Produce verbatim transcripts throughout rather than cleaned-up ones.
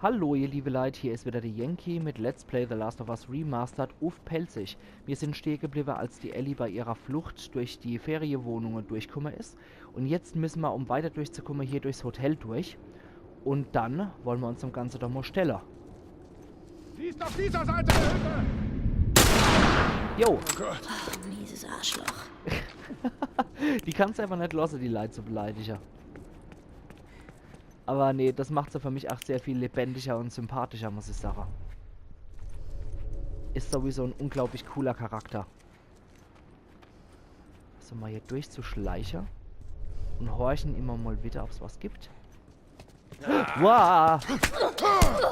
Hallo, ihr liebe Leit, hier is wieder de Yankee mit Let's Play The Last of Us Remastered uff Pälzisch. Mir sin stehe gebliwwe, als die Ellie bei ihrer Flucht durch die Ferienwohnunge durchkumme is. Un jetzt misse mer, um weiter durchzukumme, hier durchs Hotel durch. Un dann wolle mer uns dem Ganze doch mol stelle. Sie ist auf dieser Seite der Hütte! Jo, Ach, mieses Arschloch. Die kannst du einfach net losse, die Leit zu beleidige. Aber nee, das macht se für mich auch sehr viel lebendiger und sympathischer, muss ich sagen. Ist sowieso ein unglaublich cooler Charakter. So, mal hier durchzuschleichen. Und horchen immer mal wieder, ob's was gibt. Wow!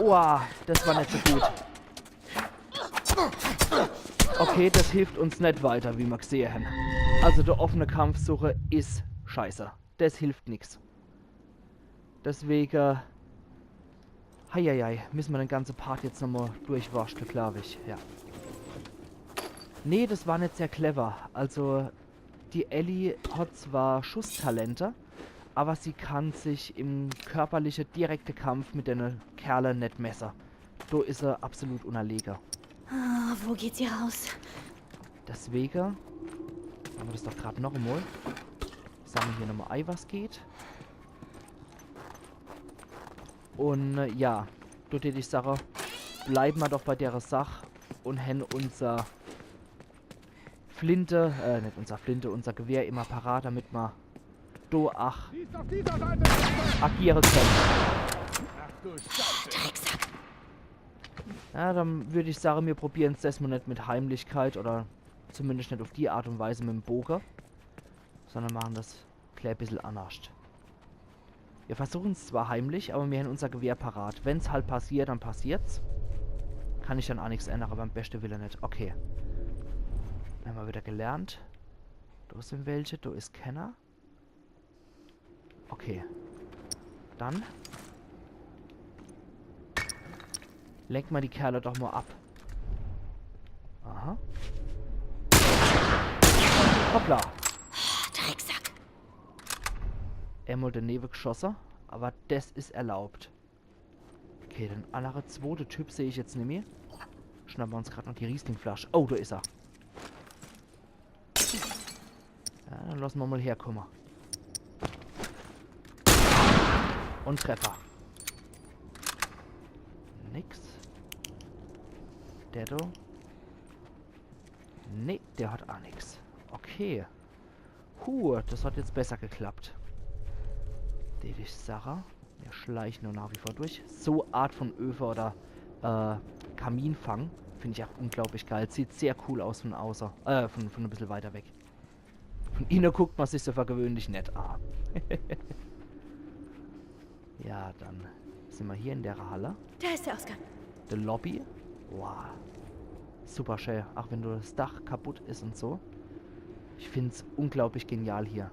Wow, das war net so gut. Okay, das hilft uns net weiter, wie mer gsehe hen. Also der offene Kampf suche is scheiße. Das hilft nix. Deswege, heieiei, misse mer den ganze Part jetzt nochmal durchwurschtle, glaub ich. Ja. Nee, das war net sehr clever. Also, die Ellie hat zwar Schusstalente, aber sie kann sich im körperliche direkte Kampf mit dene Kerle net messe. Do is se absolut unnerlege. Ah, wo geht sie raus? Deswege mache mer das doch grad noch einmal. Sage mer hier nochmal ei, was geht. Und äh, ja, do tät ich sage, bleibe mer doch bei dere Sach und hen unser Flinte, äh, net unser Flinte, unser Gewehr immer parat, damit mer do ach Sie ist auf dieser Seite! agiere kenne. Ach du Scheiße! Drecksack. Ja, dann würd ich sage, mir probieren's des Mal net mit Heimlichkeit oder zumindest net auf die Art und Weise mit dem Boge, sondern machen das klä bissel annerscht. Wir versuchen's zwar heimlich, aber mir hen unser Gewehr parat. Wenn's halt passiert, dann passiert's. Kann ich dann ach nix ändere, beim beste Wille net. Okay. Dann hen mer wieder gelernt. Do sin welche, do is kenner. Okay. Dann lenke mer die Kerle doch mal ab. Aha. Hoppla. Drecksack. Emol denewe geschosse, aber des is erlaubt. Okay, den annere zwote Typ seh ich jetzt nimmi. Schnappe mer uns grad noch die Rieslingflasch. Oh, do is er. Ja, dann losse mer mal herkomme. Und Treffer. Nix. Der do. Nee, der hat ach nix. Okay. Huh, das hat jetzt besser geklappt. Tät ich sage, mir schleichen nur nach wie vor durch. So Art von Öfe oder äh, Kaminfang find ich ach unglaublich geil. Sieht sehr cool aus von außer, äh, von, von e bissel weiter weg. Von inne guckt mer sich so für gewöhnlich net an. Ja, dann sin mer hier in der Halle. Da ist der Ausgang. The Lobby. Wow. Super schön. Ach wenn do das Dach kaputt is und so. Ich find's unglaublich genial hier.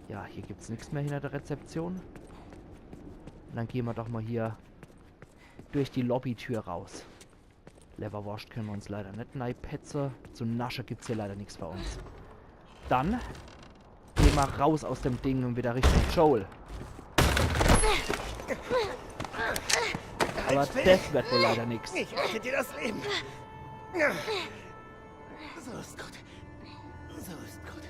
Ja, hier gibt's nix mehr hinter der Rezeption. Und dann geh mer doch mal hier durch die Lobbytür raus. Lewwerworscht kenne mer uns leider net neipetze. Zu nasche gibt's hier leider nix für uns. Dann geh mer raus aus dem Ding und wieder Richtung Joel. Aber des wird wohl leider nix. Ich rette dir das Leben! So ist gut. So ist gut.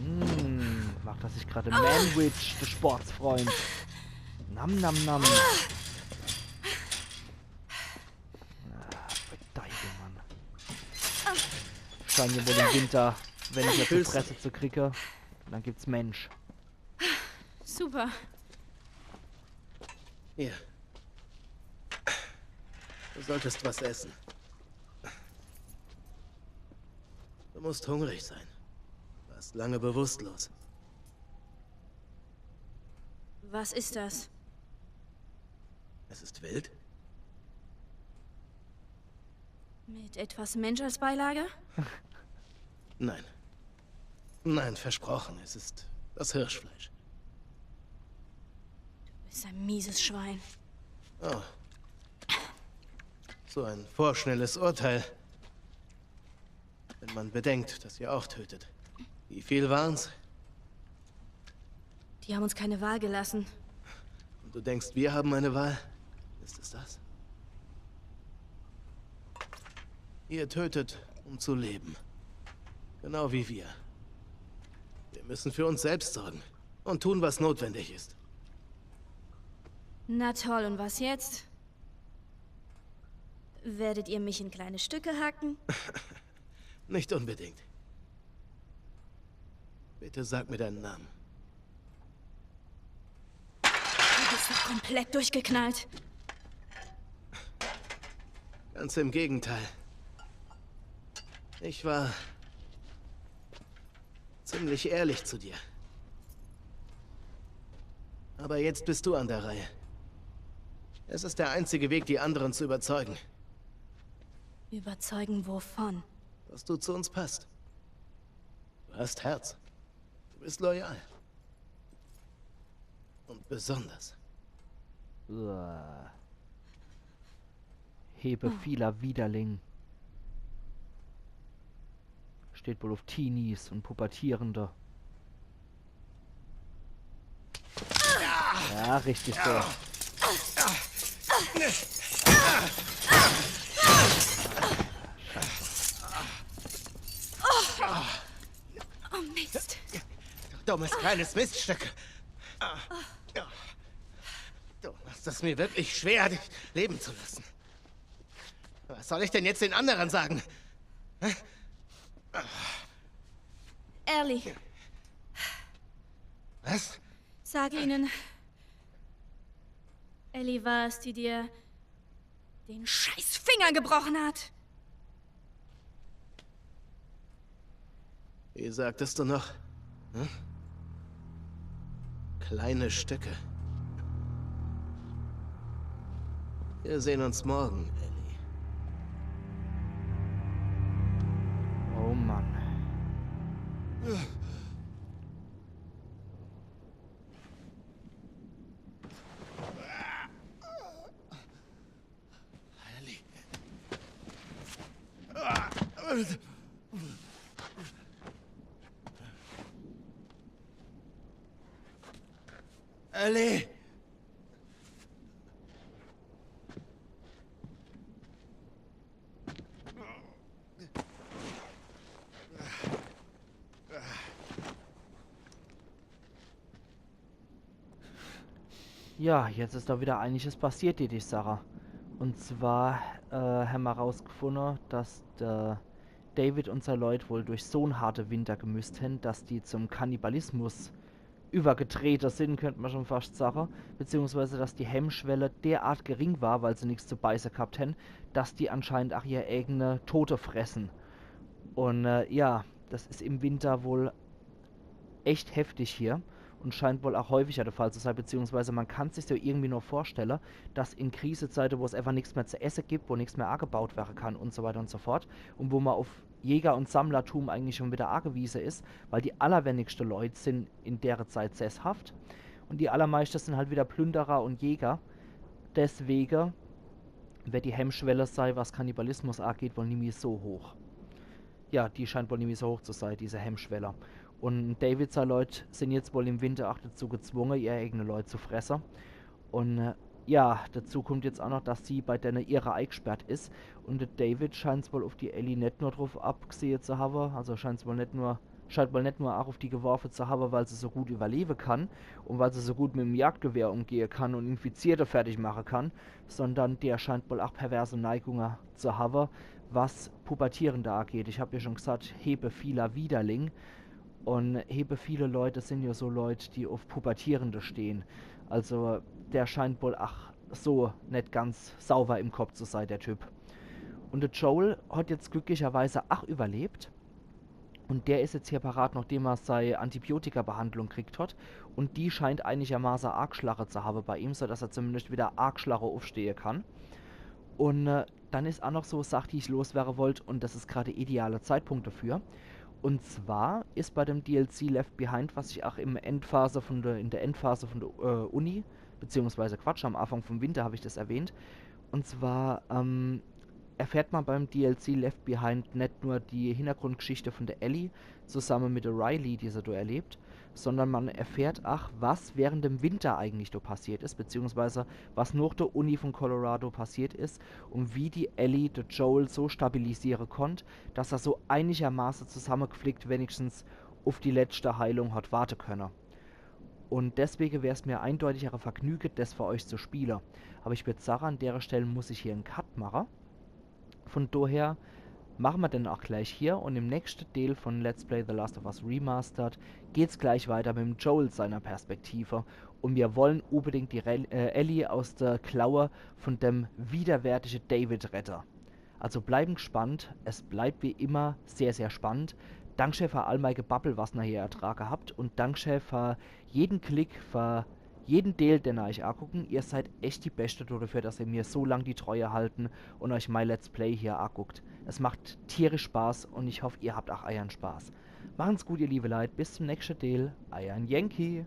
Hm, macht er sich gerade Manwich, der Sportsfreund. Nam, nam, nam. Ah, verdammt, Mann. Scheint ja wohl im Winter, wenn ich jetzt die Presse zu kriege, dann gibt's Mensch. Super. Hier. Du solltest was essen. Du musst hungrig sein. Du warst lange bewusstlos. Was ist das? Es ist wild? Mit etwas Mensch als Beilage? Nein. Nein, versprochen, es ist das Hirschfleisch. Du bist ein mieses Schwein. Oh. So ein vorschnelles Urteil. Wenn man bedenkt, dass ihr auch tötet. Wie viel waren's? Die haben uns keine Wahl gelassen. Und du denkst, wir haben eine Wahl? Ist es das? Ihr tötet, um zu leben. Genau wie wir. Wir müssen für uns selbst sorgen und tun, was notwendig ist. Na toll, und was jetzt? Werdet ihr mich in kleine Stücke hacken? Nicht unbedingt. Bitte sag mir deinen Namen. Du bist doch komplett durchgeknallt. Ganz im Gegenteil. Ich war ziemlich ehrlich zu dir. Aber jetzt bist du an der Reihe. Es ist der einzige Weg, die anderen zu überzeugen. Überzeugen wovon? Dass du zu uns passt. Du hast Herz. Du bist loyal. Und besonders. Uah. Hebefieler Widerling. Steht wohl auf Teenies und Pubertierende. Ja, richtig so. Oh Mist. Dummes kleines Miststück. Du machst es mir wirklich schwer, dich leben zu lassen. Was soll ich denn jetzt den anderen sagen? Ellie, Was? sag ihnen. Ellie war es, die dir den scheiß Finger gebrochen hat. Wie sagtest du noch? Hm? Kleine Stücke. Wir sehen uns morgen, Ellie. Oh Mann. Ellie. Ellie! Ja, jetzt is do wieder einiges passiert, die, die Sache. Und zwar äh, hämmer rausgefunne, dass der David und sei Leut wohl durch so'n harte Winter gemüsst hän, dass die zum Kannibalismus übergetrete sin, könnt mer schon fast sage, beziehungsweise dass die Hemmschwelle derart gering war, weil se nix zu beiße gehabt hän, dass die anscheinend ach ihr eigene Tote fressen. Und äh, ja, das is im Winter wohl echt heftig hier und scheint wohl auch häufiger der Fall zu sein, beziehungsweise man kann sich so irgendwie nur vorstellen, dass in Krisezeiten, wo es einfach nichts mehr zu essen gibt, wo nichts mehr angebaut werden kann und so weiter und so fort und wo man auf Jäger- und Sammlertum eigentlich schon wieder angewiesen ist, weil die allerwenigsten Leute sind in der Zeit sesshaft und die allermeisten sind halt wieder Plünderer und Jäger. Deswegen wird die Hemmschwelle sei, was Kannibalismus angeht, wohl nimmi so hoch. Ja, die scheint wohl nimmi so hoch zu sein, diese Hemmschwelle. Und David sei Leut sind jetzt wohl im Winter auch dazu gezwungen, ihr eigene Leut zu fressen. Und äh, ja, dazu kommt jetzt auch noch, dass sie bei denne ihrer eingesperrt ist. Und der David scheint's wohl auf die Ellie net nur drauf abgesehe zu haben, also scheint's wohl net nur scheint wohl net nur auch auf die geworfen zu haben, weil sie so gut überleben kann und weil sie so gut mit dem Jagdgewehr umgehen kann und Infizierte fertig machen kann, sondern der scheint wohl auch perverse Neigungen zu haben, was Pubertierende angeht. Ich hab ja schon gesagt, hebefieler Widerling. Und hebefiele Leute sind ja so Leute, die auf Pubertierende stehen. Also der scheint wohl auch so net ganz sauber im Kopf zu sein, der Typ. Und der Joel hat jetzt glücklicherweise auch überlebt. Und der is jetzt hier parat, nachdem er sei Antibiotika-Behandlung kriegt hat. Und die scheint einigermaße arg gschlache zu habe bei ihm, sodass er zumindest wieder arg gschlache uffstehe kann. Und äh, dann is auch noch so e Sach, die ich loswerre wollt, und das is grad de ideale Zeitpunkt dafür. Und zwar is bei dem D L C Left Behind, was ich auch im Endphase von der, in der Endphase von der äh, Uni, beziehungsweise Quatsch, am Anfang vom Winter habe ich das erwähnt. Und zwar ähm, erfährt man beim D L C Left Behind net nur die Hintergrundgeschichte von der Ellie zusammen mit der Riley, die sie da erlebt, sondern man erfährt auch, was während dem Winter eigentlich da passiert is, beziehungsweise was nach der Uni von Colorado passiert is und wie die Ellie der Joel so stabilisiere konnt, dass er so einigermaße zusammengeflickt wenigstens auf die letzte Heilung hat warte könne. Und deswege wär's mir eindeutig e Vergnüge, das für euch zu spiele. Aber ich würd sagen, an dere Stelle muss ich hier en Cut mache. Von daher machen wir den auch gleich hier und im nächsten Teil von Let's Play The Last of Us Remastered geht's gleich weiter mit dem Joel seiner Perspektive und wir wollen unbedingt die Rel äh, Ellie aus der Klaue von dem widerwärtige David rette. Also bleiben gespannt, es bleibt wie immer sehr, sehr spannend. Dankeschön für all mein Gebabbel, was ihr hier ertrage habt und Dankeschön für jeden Klick, für jeden Deel, den ihr euch angucken. Ihr seid echt die Beste dafür, dass ihr mir so lang die Treue halten und euch mein Let's Play hier anguckt. Es macht tierisch Spaß und ich hoffe, ihr habt auch euren Spaß. Machen's gut, ihr liebe Leute. Bis zum nächsten Deel. Euer Yankee.